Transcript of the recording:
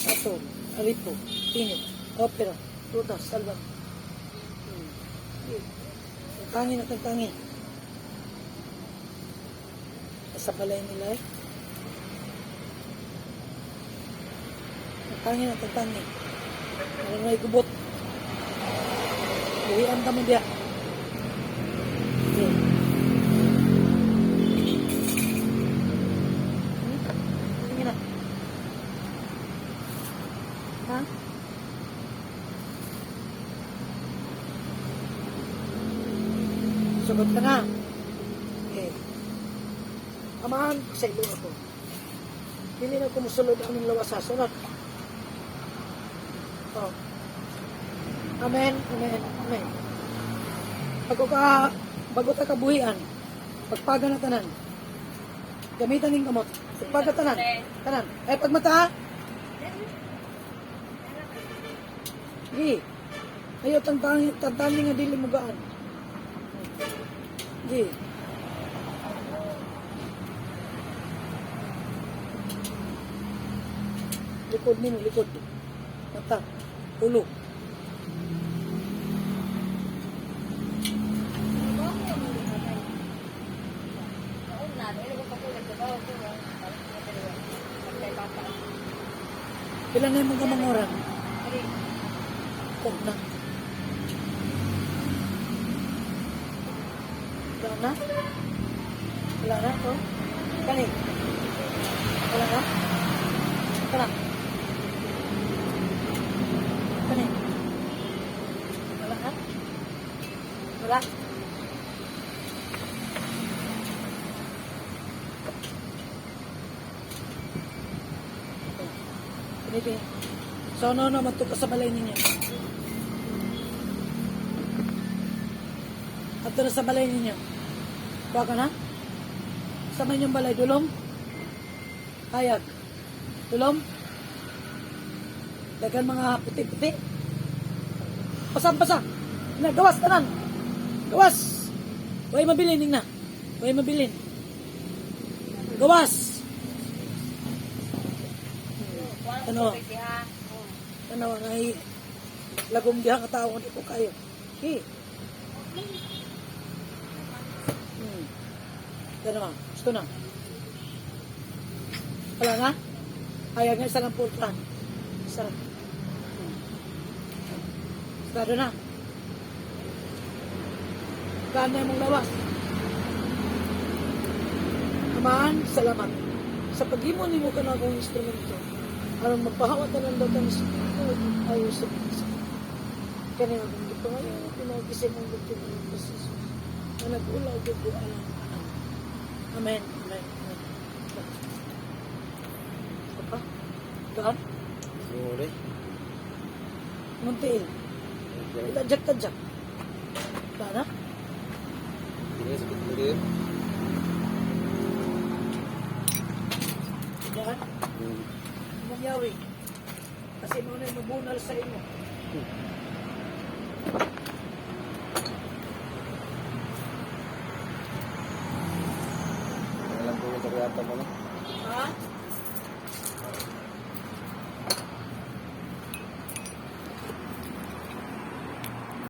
Ato, Alipo, Init, Opera, Ruta, Salva. Tangin at tangin. Sa balay nila eh. Tangin at tangin. Ano may gubot. Buhian ka mo diya. Okay. Tingin na. Ha? Sugot ka na. Okay. Amahan, sa ilo ako. Dili na kumusulod ang aming lawas sa sunod. Oh. Amen, amen, amen. Bago ka kabuhian, pagpaga na tanan. Gamitan ning kamot. Pagpaga tanan. Tanan. Ay, pagmata. Gi. Ayo tantang tantani nga dili mo gaan. Gi. Likod nimo, likod. Mata. Ulo. Pila na yung mga manguran? Kog na. Wala na? Wala na? Oh? Kani? Wala na? Kana? Kani? Wala na? Wala? Pinipin. So, no, no, magtuka sa balay ninyo. Adto na sa balay ninyo. Kuha ka na? Sa may inyong balay, dulong? Hayag. Dulong? Dagan mga puti-puti. Pasang-pasa. Na, gawas, tanan. Gawas. Way mabilin, ning na. Way mabilin. Gawas. Ano? Ano ang ay lagom diha ka tao di ko kayo. Hi. Ano ma? Gusto na. Wala na? Ayaw nga isa lang pultran. Isa lang. Sarado na. Gaan na imong lawas. Amahan, salamat. Sa paghimo nimo ka na akong instrumento, aron magpahawat na ng datang ayo sa sa kani akong gipangayo pinagising ang gusto ng Jesus na nag-ulaw dugo alang alang. Amen. Amen. Amen. Apa? Gaan? Sorry. Muntiin. Tadyak-tadyak. Gaan na? Hindi na sakit mo rin. Gaan? Mangyawi. Kasi mo na mabunal sa imo. Alam ko yung kariyata mo na. Ha?